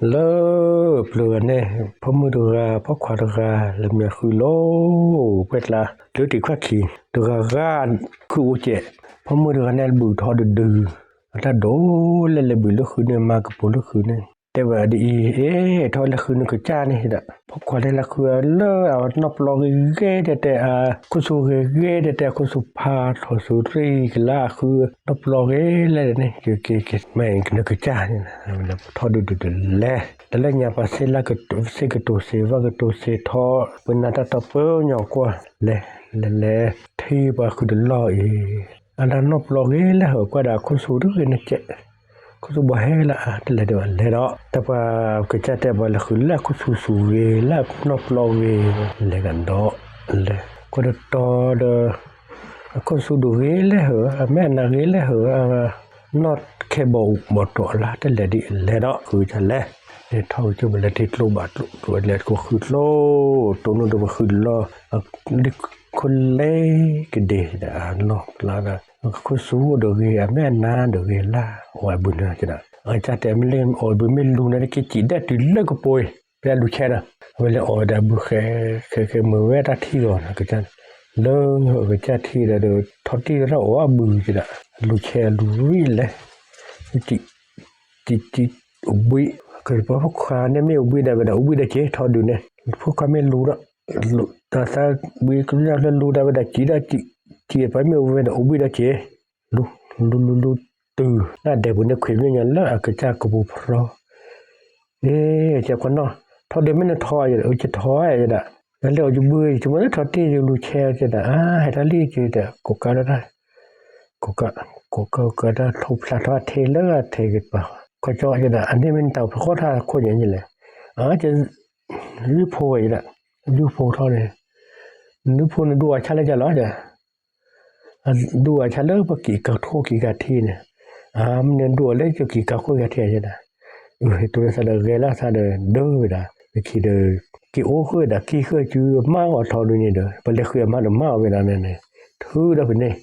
လၢပျၢၤဂၤန့ၣ် ဖိမုၣ်တဂၤ ဖိခွါတဂၤ လဲၤမ့ၢ်ဃုလီၤ ပှဲၢ်ကျါ လၢတံၤခွါခံ တဂၤဂၤ ခုၣ်အိၣ်ကဲး ဖိမုၣ်တဂၤန့ၣ် ဘုၣ်ထီဒုးဒုး အတၢ်ဒိးလဲၤလဲၤဘုၣ်လၢဃုန့ၣ် မၤကပိၤလၢဃုန့ၣ် တဲဝဲဒ်အံၤ အ့ ထီၣ်လဲၤဃုနကစၢ်န့ၣ်ဒီး ဖိခွါန့ၣ်လၢဃုအလၢအနီၢ်ပျီဂ့ၤဂ့ၤတဲတဲ အခိၣ်ဆူၣ်ဂ့ၤဂ့ၤတဲတဲ အခိၣ်ဆူၣ်ဖးထီၣ်ဆူၣ်ရံၣ်ကလါ အဃုနီၢ်ပျီဂ့ၤလဲၣ်န့ၣ် ကက့ၤက့ၤမၤနကစၢ်န့ၣ် ထီၣ်ဒုးဒုးဒုးလဲၤ တလၢညါပှၤစ့လၢ စ့ကတိၤစ့ ဝၣ်ကတိၤစ့ထီၣ် ပနၢ်တၢ်တီပၢညီကွၢ် လဲၤလဲၤလဲၤ ထံၣ်ပှၤဃုတလီၢ်အံၤ အလၢနီၢ်ပျီဂ့ၤလၢဟၢၤကွၢ်ဒီး အခိၣ်ဆူၣ်တဂ့ၤန့ၣ်ကဲး ခိၣ်ဆူၣ်ဘီဟဲလၢအါ တလဲၤဒီးလဲၤဒီး တၢ်ပှၤကစၢ်တဲပှၤလဲၤဃုလၢအခိၣ်ဆူၣ်ဆူၣ်ဂ့ၤ လၢအနီၢ်ပျီဂ့ၤ လဲၤကဒီးလဲၤ ကွၢ်တတီဒီး အခိၣ်ဆူၣ်ဒိၣ်ဂ့ၤလၢဟၢၤ အမဲာ်အနါဂ့ၤလၢဟၢၤ နီၢ်ခဲဘီၣ်ဘီၣ်တီၢ်အလါ တလဲၤဒ်လဲၤဒီး ဃုတၢ်လဲၤ ထီၣ်ကၠိပလဲၤထံကျိဘၣ်ကျိ ကျိလဲၤဃုကျိ တိၢ်နီၣ်ဒီးပဃုတလီၢ် လၢခိၣ်လဲကဒ့ၣ်ဒီး အနီၢ်ကျါဒီး အခိၣ်ဆူၣ်အိၣ်ဒိၣ်ဂ့ၤ အမဲာ်အနါဒိၣ်ဂ့ၤလၢ အီၣ်အဘုန့ၣ်ဒီး အကစၢ်တဲမ့ၢ်လၢအီၣ်ဘုမ့ၢ်လူၤန့ၣ် က့ၤစံၣ်ဒၣ်တုၤလၢကပိၤအံၤ ဖဲအလူၤဆဲဒီး အဝဲလဲၤအီၣ်ဝဲဒၣ်ဘုဃဲ ဃဲဃဲမုာ်ဝဲတၢ်ထံၣ်အီၤန့ၣ် အကစၢ်န့ၣ် လၢအကစၢ်ထံၣ်ဒီး ထီၣ်တံၢ်ဝဲဒၣ်အီၣ်အဘုကဒီး လူၤဆဲလူၤရံၣ်လဲၤ စံၣ် စံၣ် အိၣ်ဘှံး ကပှၤဖိခွါန့ၣ်မ့ၢ်အိၣ်ဘှံးဒၣ်ဝဲဒၣ် အိၣ်ဘှံးဒီးစ့ ထီၣ်ဒုးန့ၣ် ဖိခွါမ့ၢ်လူၤဒီး တၢ်သးဘှံးကလူၢ်လၢလူၤဒၣ်ဝဲဒၣ်စံၣ်ဒီး စံၣ် စံၣ်ပှၤမ့ၢ်အိၣ်ဝဲဒၣ်အိၣ်ဘှံးဒီးစ့ လူၤ လူၤလူၤလူၤ တုၤ လၢအဒဲပူၤန့ၣ် ခွံမ့ၢ်ညါလၢအကစၢ်ကပူၤဖျီ အ့ ကဲခွနီၢ် ထီၣ်ဒုးမ့ၢ်နထီၣ်ယဲဒီး အကထီၣ်ယဲဒီး လၢအီၣ်ယဘုယဆိကမိၣ်လၢထီၣ်တံၢ်ယလူၤဆဲကဒီး အါ ဟဲထီၣ်လံကဒီး ကိးကါဒီးတၢ် ကိးကါ ကိးကါ ကိးကါတၢ်ထိၣ်ဖျါထီၣ်အထ့လၢအထ့ကပၤ ခီကၠီယဲဒီး အန့ၣ်မ့ၢ်နတၢ်ဖျီထီၣ်ခိၣ်ညါယလဲၣ် အါ က လုၢ်ဖိဝဲယဒီး လုၢ်ဖိထီၣ်န့ၣ် နလုၢ်ဖိနဒူၣ်အီၤဆါလၢယလီၤ ဒူၣ်အီၤဆါလၢပက့ၤကၤထိၣ်က့ၤကၤထံန့ၣ် အါ မ့ၢ်နဒူၣ်အီၤလၢကက့ၤကၤခိၣ်ကၤထံယဲဒီး အၢ ဟ့ၣ်တိၢ်လၢသးဒီးဂဲၤလၢသးဒီးဒၢဝဲဒၣ် ပခံဒီး က့ၤအိၣ်ဃုာ်ဒီးက့ၤဃုာ်စု မါအီၣ်ထီၣ်ဒုးန့ၣ်ဒီး ပလဲၤဃုာ်အမါဒီးမါအီၣ်ဝဲဒၣ်န့ၣ်န့ၣ် ထုးဒီးပန့ၢ်